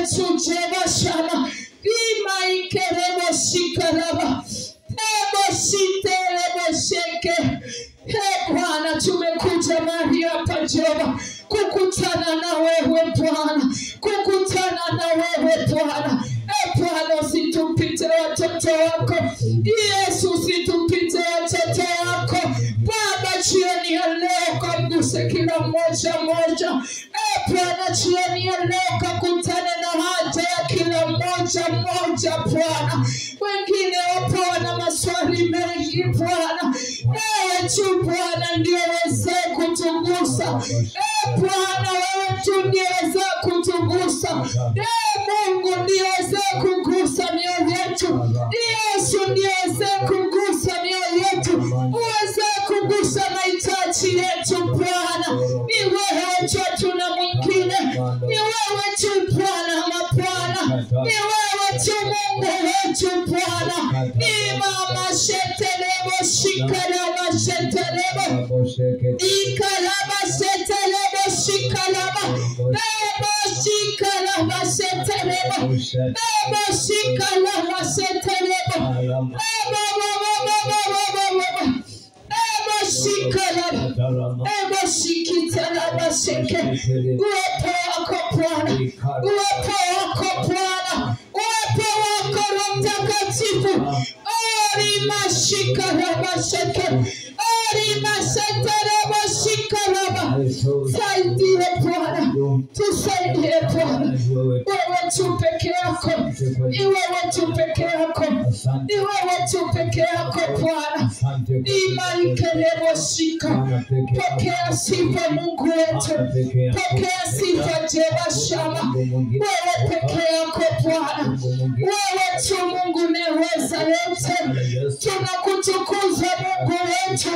wetu Jehova Shama. Ima ikerebo shikaraba. Ebo shiterebo sheke. Ee Bwana, tumekuja mahali hapa Jehova kukutana na wewe Bwana, kukutana na wewe Bwana. Ee Bwana, usitupite watoto wako. Yesu, usitupite watoto wako. Baba, jioni ya leo kamguse kila mmoja mmoja. Ee Bwana, jioni ya leo kakutane na haja ya kila mmoja mmoja Bwana. Wengine wapo wana maswali mengi Bwana. Ewe tu Bwana ndiye uwezaye kutugusa. Ee Bwana, wewe tu ndiye uwezaye kutugusa. Ee Mungu ndiye uwezaye kugusa mioyo yetu. Yesu ndiye uwezaye kugusa mioyo yetu, uwezaye kugusa mahitaji yetu Bwana. Ni wewe tu, hatuna mwingine. Ni wewe tu Bwana mabwana. Ni wewe tu Mungu wetu Bwana. Ni mama shetelebo shikalaba shetelebo ikalaba shetelebo shikalaba ebo shikalaba shetelebo ebo shikalaba shetelebo ebo ebo shikalaba ebo shikitalaba sheke. Uwepo wako Bwana, uwepo wako Bwana, uwepo wako Roho Mtakatifu. Ori mashikalaba sheke, ori mashetelebo shikalaba. Saidie Bwana, tusaidie Bwana. Wewe tu peke yako, ni wewe tu peke yako, ni wewe tu peke yako Bwana. Imaikelebo shika. Pokea sifa Mungu wetu, pokea sifa Jehova Shama. Wewe peke yako Bwana, wewe tu Mungu unayeweza yote. Tunakutukuza Mungu wetu,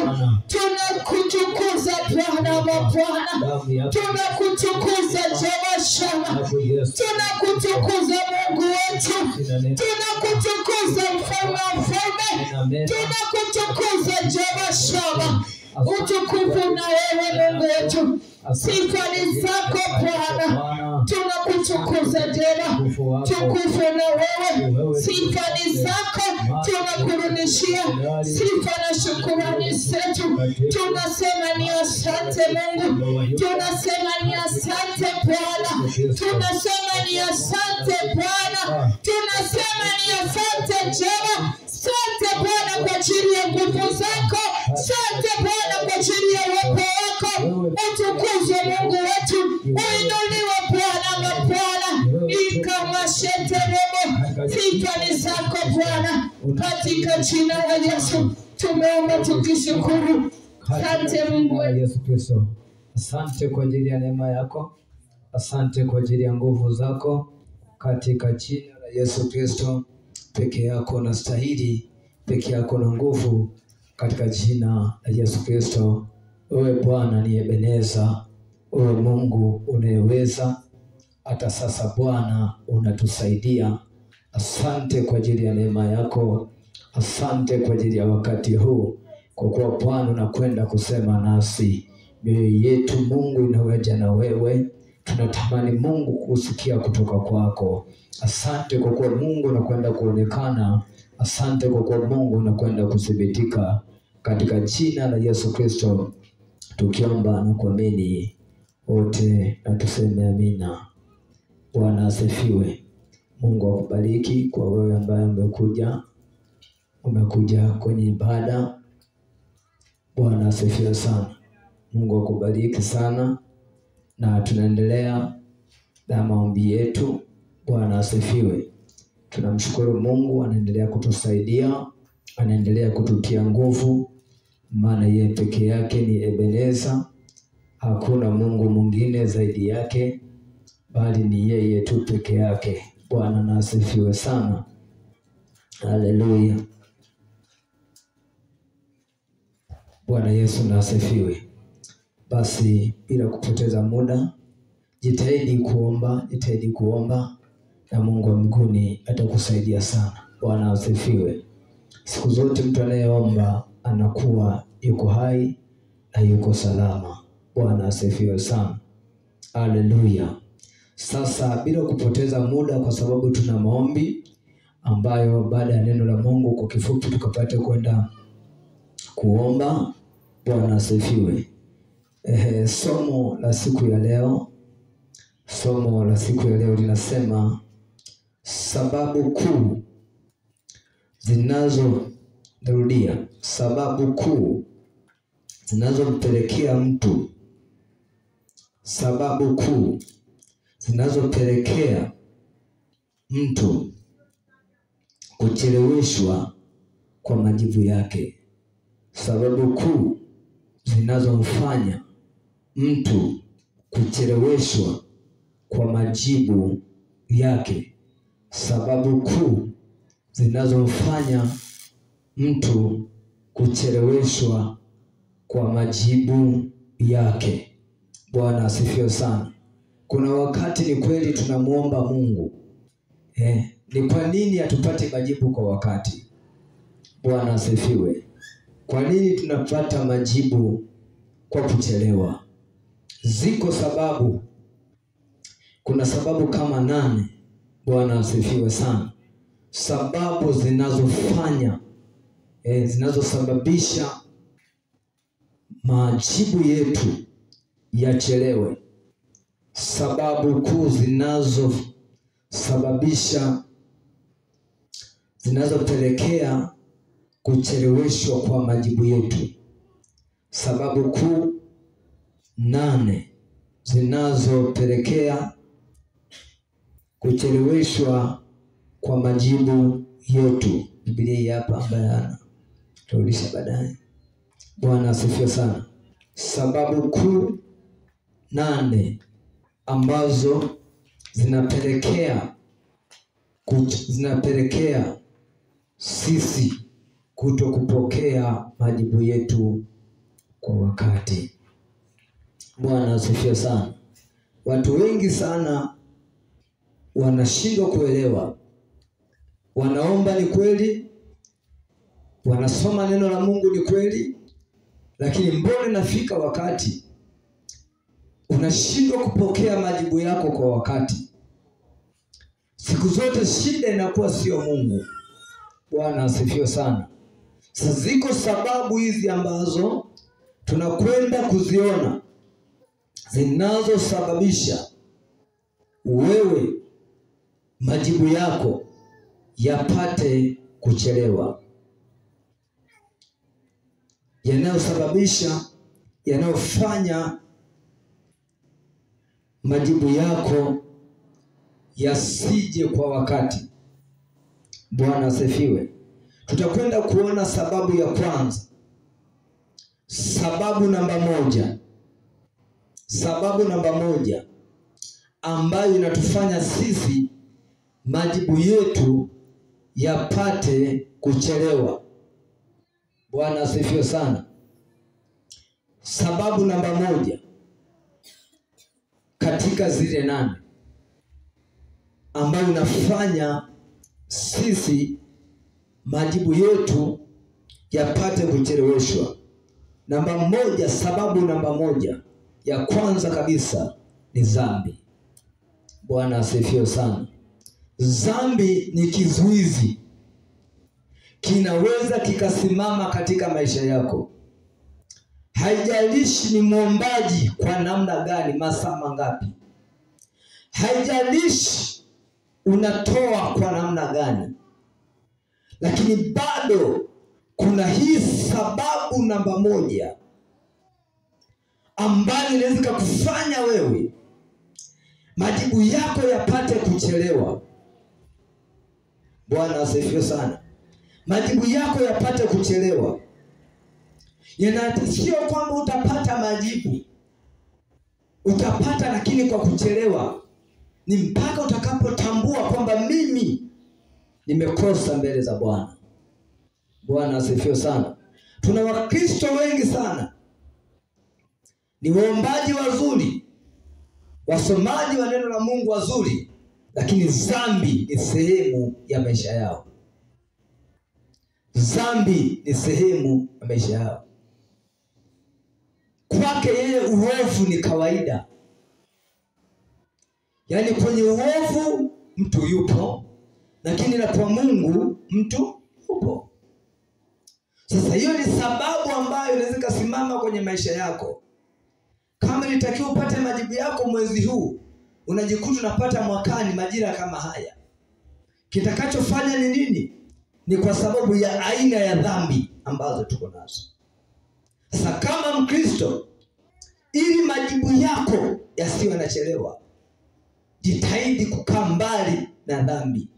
tunakutukuza Bwana wa Bwana, tunakutukuza Jehova Shama, tunakutukuza Mungu wetu, tunakutukuza Mfalme wa Wafalme, tunakutukuza Jehova Shama. Utukufu na wewe Mungu wetu, sifa ni zako Bwana. Tunakutukuza Jehova, tukufu na wewe, sifa ni zako, tunakurudishia sifa na shukurani zetu. Tunasema ni asante Mungu, tunasema ni asante Bwana, tunasema ni asante Bwana, tunasema ni asante Jehova. Asante Bwana kwa ajili ya nguvu zako, asante Bwana kwa ajili ya uwepo wako. Utukuzwe Mungu wetu, uinuliwe Bwana mabwana. Ikamashetelebo, sifa ni zako Bwana. Katika jina la Yesu tumeomba tukishukuru. Asante Mungu wetu Yesu Kristo, asante kwa ajili ya neema yako, asante kwa ajili ya nguvu zako. Katika jina la Yesu Kristo, peke yako na stahili, peke yako na nguvu. Katika jina la Yesu Kristo, wewe Bwana ni Ebeneza, wewe Mungu unayeweza. Hata sasa Bwana unatusaidia. Asante kwa ajili ya neema yako, asante kwa ajili ya wakati huu, kwa kuwa Bwana unakwenda kusema nasi. Mioyo yetu Mungu inaweja na wewe, tunatamani Mungu kusikia kutoka kwako. Asante kwa kuwa Mungu unakwenda kuonekana, asante kwa kuwa Mungu unakwenda kuthibitika. Katika jina la Yesu Kristo tukiomba na kuamini wote na tuseme amina. Bwana asifiwe. Mungu akubariki kwa wewe ambaye umekuja kwenye ibada. Bwana asifiwe sana. Mungu akubariki sana, na tunaendelea na maombi yetu. Bwana asifiwe. Tunamshukuru Mungu, anaendelea kutusaidia, anaendelea kututia nguvu, maana yeye peke yake ni Ebeneza, hakuna Mungu mwingine zaidi yake, bali ni yeye tu peke yake. Bwana na asifiwe sana. Haleluya. Bwana Yesu na asifiwe. Basi bila kupoteza muda, jitahidi kuomba, jitahidi kuomba, na Mungu wa mbinguni atakusaidia sana. Bwana asifiwe. Siku zote mtu anayeomba anakuwa yuko hai na yuko salama. Bwana asifiwe sana. Haleluya. Sasa bila kupoteza muda, kwa sababu tuna maombi ambayo baada ya neno la Mungu kwa kifupi tukapate kwenda kuomba. Bwana asifiwe. Somo la siku ya leo, somo la siku ya leo linasema sababu kuu sababu kuu zinazompelekea mtu, sababu kuu zinazopelekea mtu kucheleweshwa kwa majibu yake. Sababu kuu zinazomfanya mtu kucheleweshwa kwa majibu yake. Sababu kuu zinazomfanya mtu kucheleweshwa kwa majibu yake. Bwana asifiwe sana. Kuna wakati ni kweli tunamuomba Mungu. Ni kwa nini hatupati majibu kwa wakati? Bwana asifiwe. Kwa nini tunapata majibu kwa kuchelewa? Ziko sababu. Kuna sababu kama 8. Bwana asifiwe sana. Sababu zinazofanya zinazosababisha majibu yetu yachelewe. Sababu kuu zinazosababisha, zinazopelekea kucheleweshwa kwa majibu yetu. Sababu kuu 8 zinazopelekea kucheleweshwa kwa majibu yetu. Biblia hapa ambayo tutarudisha baadaye. Bwana asifiwe sana. Sababu kuu 8 ambazo zinapelekea sisi kutokupokea majibu yetu kwa wakati. Bwana asifiwe sana. Watu wengi sana wanashindwa kuelewa. Wanaomba ni kweli, wanasoma neno la Mungu ni kweli, lakini mbona nafika wakati unashindwa kupokea majibu yako kwa wakati? Siku zote shida inakuwa sio Mungu. Bwana asifiwe sana. Sasa ziko sababu hizi ambazo tunakwenda kuziona zinazosababisha wewe majibu yako yapate kuchelewa, yanayosababisha, yanayofanya majibu yako yasije kwa wakati. Bwana asifiwe. Tutakwenda kuona sababu ya kwanza. Sababu namba 1. Sababu namba 1 ambayo inatufanya sisi majibu yetu yapate kuchelewa. Bwana asifiwe sana. Sababu namba 1 katika zile 8 ambayo inafanya sisi majibu yetu yapate kucheleweshwa. Namba 1, sababu namba 1 ya kwanza kabisa ni dhambi. Bwana asifiwe sana. Dhambi ni kizuizi, kinaweza kikasimama katika maisha yako. Haijalishi ni mwombaji kwa namna gani, masaa mangapi, haijalishi unatoa kwa namna gani, lakini bado kuna hii sababu namba 1 ambayo inaweza kukufanya wewe majibu yako yapate kuchelewa. Bwana asifiwe sana. Majibu yako yapate kuchelewa. Sio kwamba utapata majibu, utapata lakini kwa kuchelewa. Ni mpaka utakapotambua kwamba mimi nimekosa mbele za Bwana. Bwana asifiwe sana. Tuna Wakristo wengi sana ni waombaji wazuri, wasomaji wa neno la Mungu wazuri, lakini dhambi ni sehemu ya maisha yao. Dhambi ni sehemu ya maisha yao. Kwake yeye uovu ni kawaida. Yaani kwenye uovu mtu yupo, lakini na kwa Mungu mtu yupo. Sasa hiyo ni sababu ambayo inaweza kusimama kwenye maisha yako. Kama nitakiwa upate majibu yako mwezi huu, unajikuta unapata mwakani majira kama haya. Kitakachofanya ni nini? Ni kwa sababu ya aina ya dhambi ambazo tuko nazo. Sasa kama Mkristo, ili majibu yako yasiwe yanachelewa, jitahidi kukaa mbali na dhambi.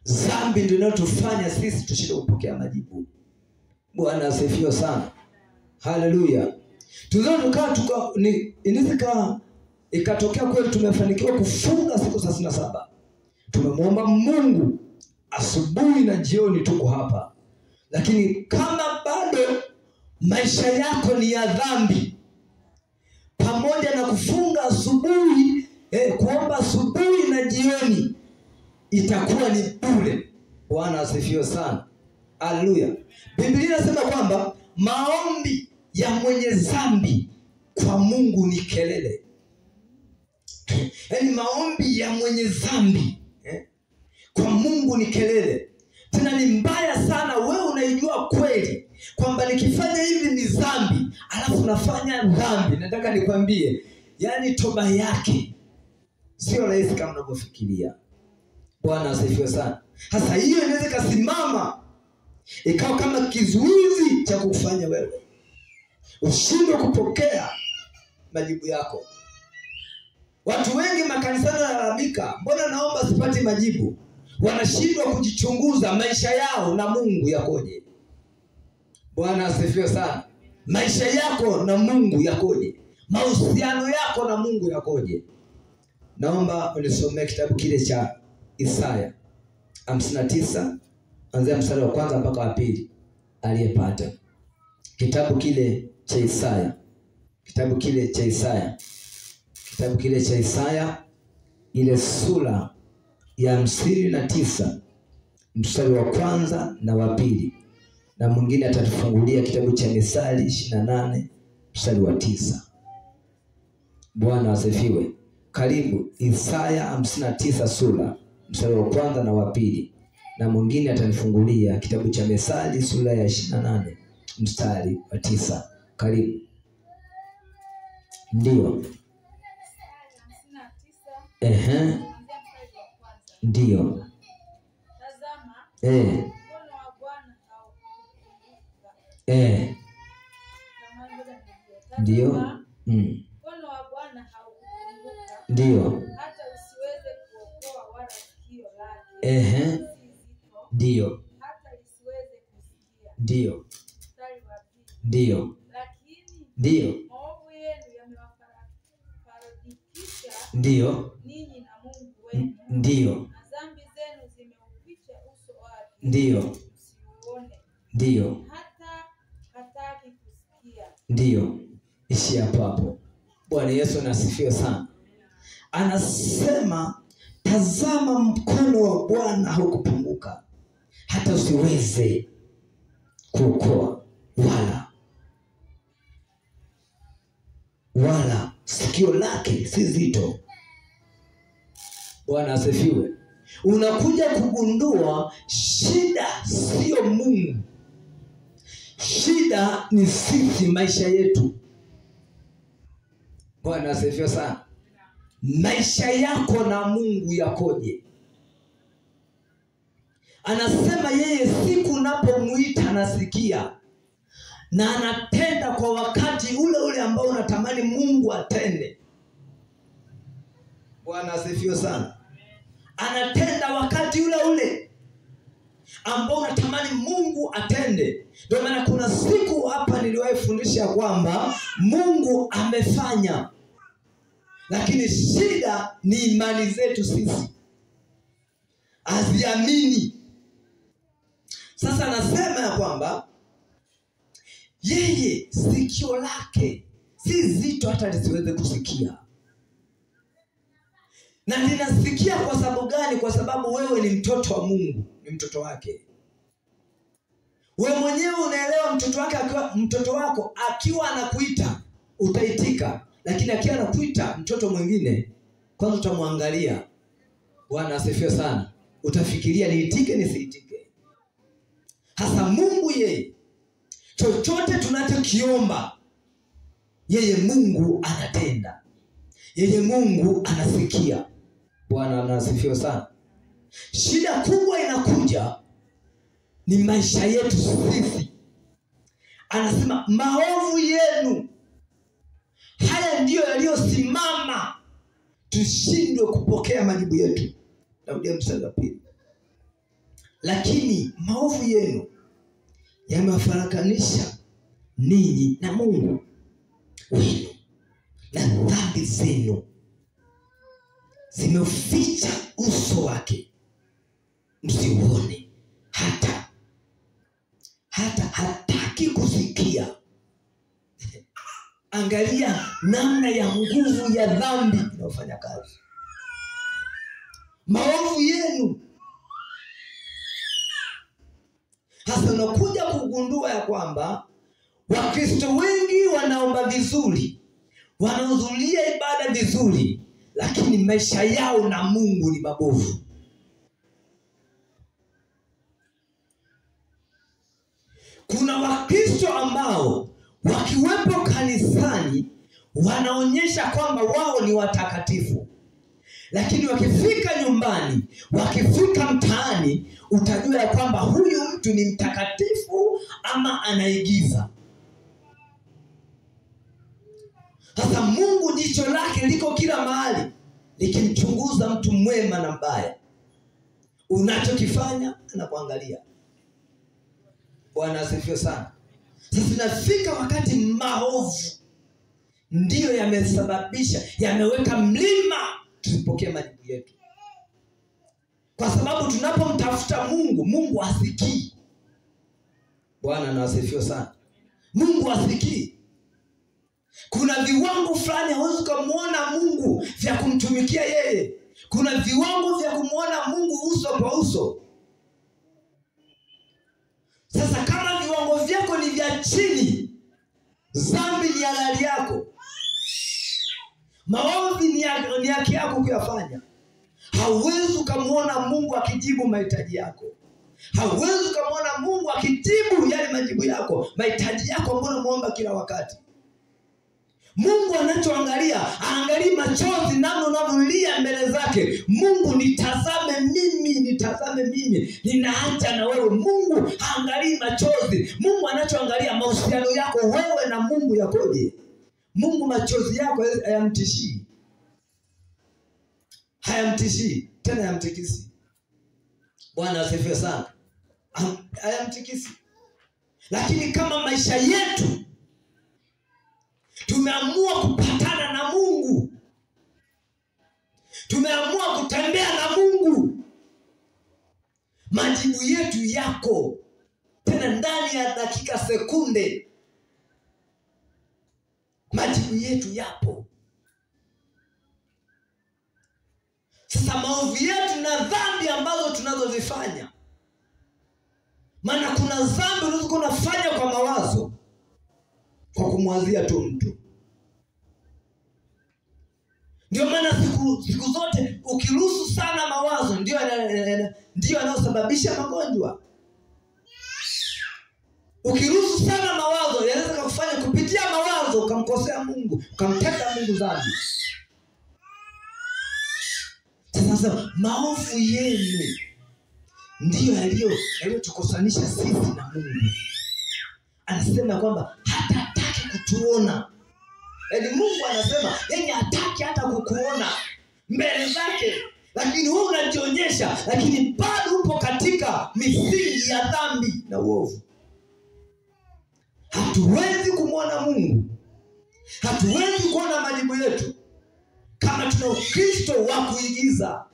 Dhambi ndio inayotufanya sisi tushindwe kupokea majibu. Bwana asifiwe sana. Haleluya. Inaweza ikatokea kweli tumefanikiwa kufunga siku 37. Tumemwomba Mungu asubuhi na jioni, tuko hapa. Lakini kama bado maisha yako ni ya dhambi, pamoja na kufunga asubuhi, kuomba asubuhi na jioni, itakuwa ni bure. Bwana asifiwe sana. Haleluya. Biblia inasema kwamba maombi ya mwenye dhambi kwa Mungu ni kelele. Yaani maombi ya mwenye dhambi kwa Mungu ni kelele. Tena ni mbaya sana. Wewe unaijua kweli kwamba nikifanya hivi ni dhambi, alafu nafanya dhambi. Nataka nikwambie, yaani toba yake sio rahisi kama unavyofikiria. Bwana asifiwe sana. Sasa hiyo inaweza kusimama ikawa kama kizuizi cha kufanya wewe ushindwe kupokea majibu yako. Watu wengi makanisani wanalalamika, mbona naomba sipati majibu? Wanashindwa kujichunguza maisha yao na Mungu yakoje. Bwana asifiwe sana. Maisha yako na Mungu yakoje? Mahusiano yako na Mungu yakoje? Naomba unisomee kitabu kile cha Isaya 59 anzia mstari wa kwanza mpaka wa pili, aliyepata. Kitabu kile cha Isaya. Kitabu kile cha Isaya. Kitabu kile cha Isaya ile sura ya 59 mstari wa kwanza na wa pili. Na mwingine atatufungulia kitabu cha Mithali 28 mstari wa 9. Bwana asifiwe. Karibu Isaya 59 sura mstari wa kwanza na wa pili. Na mwingine atanifungulia kitabu cha Mithali sura ya 28 mstari wa 9. Karibu. Ndio. Ehe. Ndio. Tazama. Mkono wa Bwana haukupunguka. Ndio. Mkono wa Bwana haukupunguka. Ndio. Hata usiweze kuokoa wala sikio lake. Ehe. Ndio. Hata lisiweze kusikia. Ndio. Mstari wa pili. Ndio. Lakini ndio maovu yenu yamewafaradikisha. Ndio. Ninyi na Mungu wenu. Ndio. Na dhambi zenu zimeuficha uso wake. Ndio. Usiuone. Ndio. Hata hataki kusikia. Ndio. Ishi hapo hapo. Bwana Yesu anasifiwe sana. Anasema tazama mkono wa Bwana haukupunguka hata usiweze kuokoa wala sikio lake si zito. Bwana asifiwe. Unakuja kugundua shida sio Mungu. Shida ni sisi, maisha yetu. Bwana asifiwe sana. Maisha yako na Mungu yakoje? Anasema yeye siku unapomuita anasikia na anatenda kwa wakati ule ule ambao unatamani Mungu atende. Bwana asifiwe sana. Anatenda wakati ule ule ambao unatamani Mungu atende. Ndio maana kuna siku hapa niliwahi fundisha kwamba Mungu amefanya, lakini shida ni imani zetu sisi haziamini. Sasa anasema ya kwamba yeye sikio lake si zito hata lisiweze kusikia. Na linasikia kwa sababu gani? Kwa sababu wewe ni mtoto wa Mungu, ni mtoto wake. Wewe mwenyewe unaelewa mtoto wake akiwa, mtoto wako akiwa anakuita utaitika, lakini akiwa anakuita mtoto mwingine Kwanza utamwangalia. Bwana asifiwe sana. Utafikiria niitike nisiitike. Hasa Mungu yeye, chochote tunachokiomba, yeye Mungu anatenda. Yeye Mungu anasikia. Bwana asifiwe sana. Shida kubwa inakuja ni maisha yetu sisi. Anasema maovu yenu haya ndiyo yaliyosimama tushindwe kupokea majibu yetu. Narudia mstari wa 2. Lakini maovu yenu yamewafarakanisha ninyi na Mungu wenu, na dhambi zenu zimeficha uso wake msiuone, hata hataki kusikia. Angalia namna ya nguvu ya dhambi inayofanya kazi. Maovu yenu. Hasa unakuja kugundua ya kwamba Wakristo wengi wanaomba vizuri, wanahudhuria ibada vizuri, lakini maisha yao na Mungu ni mabovu. Kuna Wakristo ambao wakiwepo kanisani wanaonyesha kwamba wao ni watakatifu, lakini wakifika nyumbani, wakifika mtaani, utajua ya kwamba huyu mtu ni mtakatifu ama anaigiza. Sasa Mungu jicho lake liko kila mahali, likimchunguza mtu mwema na mbaya. Unachokifanya anakuangalia. Bwana asifiwe sana. Sasa inafika wakati maovu ndiyo yamesababisha, yameweka mlima tusipokee majibu yetu. Kwa sababu tunapomtafuta Mungu, Mungu hasikii. Bwana na asifiwe sana. Mungu hasikii. Kuna viwango fulani hauwezi kumuona Mungu vya kumtumikia yeye. Kuna viwango vya kumuona Mungu uso kwa uso. Sasa kama viwango vyako ni vya chini, dhambi ni halali yako, maovu ni haki yako kuyafanya, hauwezi kumuona Mungu akijibu mahitaji yako. Hauwezi kumuona Mungu akijibu yale majibu yako, mahitaji yako ambayo unamuomba kila wakati. Mungu anachoangalia, aangalii machozi namna unavyolia mbele zake. Mungu nitazame mimi, nitazame mimi, ninaacha na wewe. Mungu haangalii machozi. Mungu anachoangalia mahusiano yako wewe na Mungu yakoje. Mungu machozi yako hayamtishii. Hayamtishii, tena hayamtikisi. Bwana asifiwe sana. Hayamtikisi. Lakini kama maisha yetu tumeamua kupatana na Mungu, tumeamua kutembea na Mungu, majibu yetu yako tena ndani ya dakika sekunde. Majibu yetu yapo. Sasa maovu yetu na dhambi ambazo tunazozifanya, maana kuna dhambi unaweza unafanya kwa mawazo, kwa kumwazia tu mtu. Ndio maana siku zote ukiruhusu sana mawazo ndio yanayosababisha magonjwa. Ukiruhusu sana mawazo yanaweza kukufanya kupitia mawazo ukamkosea Mungu, ukamtenda Mungu dhambi. Sasa maovu yenu ndiyo yaliyotukosanisha sisi na Mungu. Anasema kwamba hataki kutuona. Yaani Mungu anasema yeye hataki hata kukuona mbele zake, lakini wewe unajionyesha, lakini bado upo katika misingi ya dhambi na uovu. Hatuwezi kumwona Mungu, hatuwezi kuona majibu yetu kama tuna Ukristo wa kuigiza.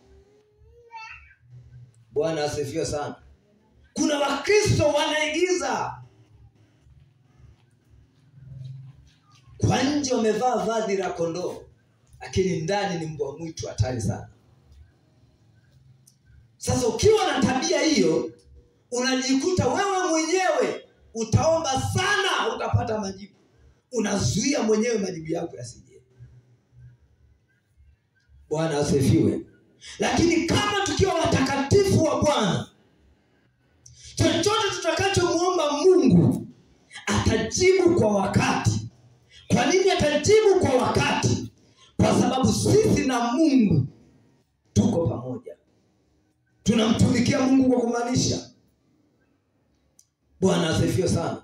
Bwana asifiwe sana. Kuna Wakristo wanaigiza. Kwa nje wamevaa vazi la kondoo, lakini ndani ni mbwa mwitu hatari sana. Sasa ukiwa na tabia hiyo, unajikuta wewe mwenyewe utaomba sana ukapata majibu. Unazuia mwenyewe majibu yako yasije. Bwana asifiwe. Lakini kama tukiwa watakatifu wa Bwana, chochote tutakachomuomba Mungu atajibu kwa wakati. Kwa nini atajibu kwa wakati? Kwa sababu sisi na Mungu tuko pamoja. Tunamtumikia Mungu kwa kumaanisha. Bwana asifiwe sana.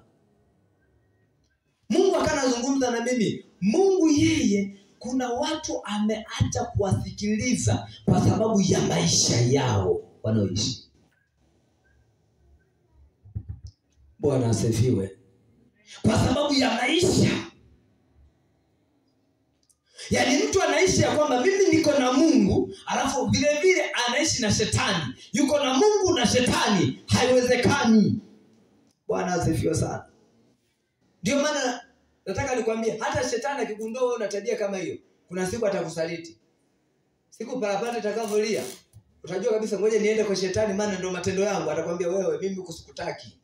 Mungu akanazungumza na mimi. Mungu yeye kuna watu ameacha kuwasikiliza kwa sababu ya maisha yao wanaoishi. Bwana asifiwe. Kwa sababu ya maisha. Yaani mtu anaishi ya kwamba mimi niko na Mungu, alafu vile vile anaishi na shetani. Yuko na Mungu na shetani, haiwezekani. Bwana asifiwe sana. Ndio maana nataka nikwambie, hata shetani akigundua wewe una tabia kama hiyo, kuna siku atakusaliti. Siku parapanda itakavyolia, utajua kabisa ngoja niende kwa shetani maana ndio matendo yangu. Atakwambia wewe, mimi kusikutaki.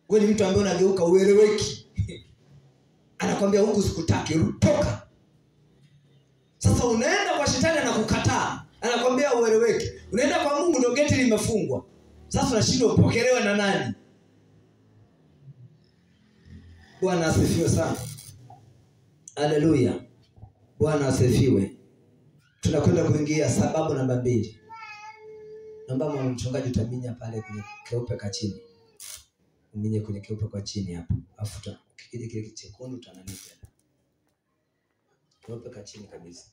Wewe ni mtu ambaye unageuka ueleweki. Anakwambia huku sikutaki, toka. Sasa unaenda kwa shetani anakukataa, anakwambia ueleweki. Unaenda kwa Mungu ndio geti limefungwa. Sasa unashindwa upokelewe na nani? Bwana asifiwe sana. Haleluya. Bwana asifiwe. Tunakwenda kuingia sababu namba 2. Naomba mama mchungaji utaminya pale kwenye keupe ka chini. Uminye kwenye keupe kwa chini hapo. Afuta kile kile chekundu utanani tena. Keupe ka chini kabisa.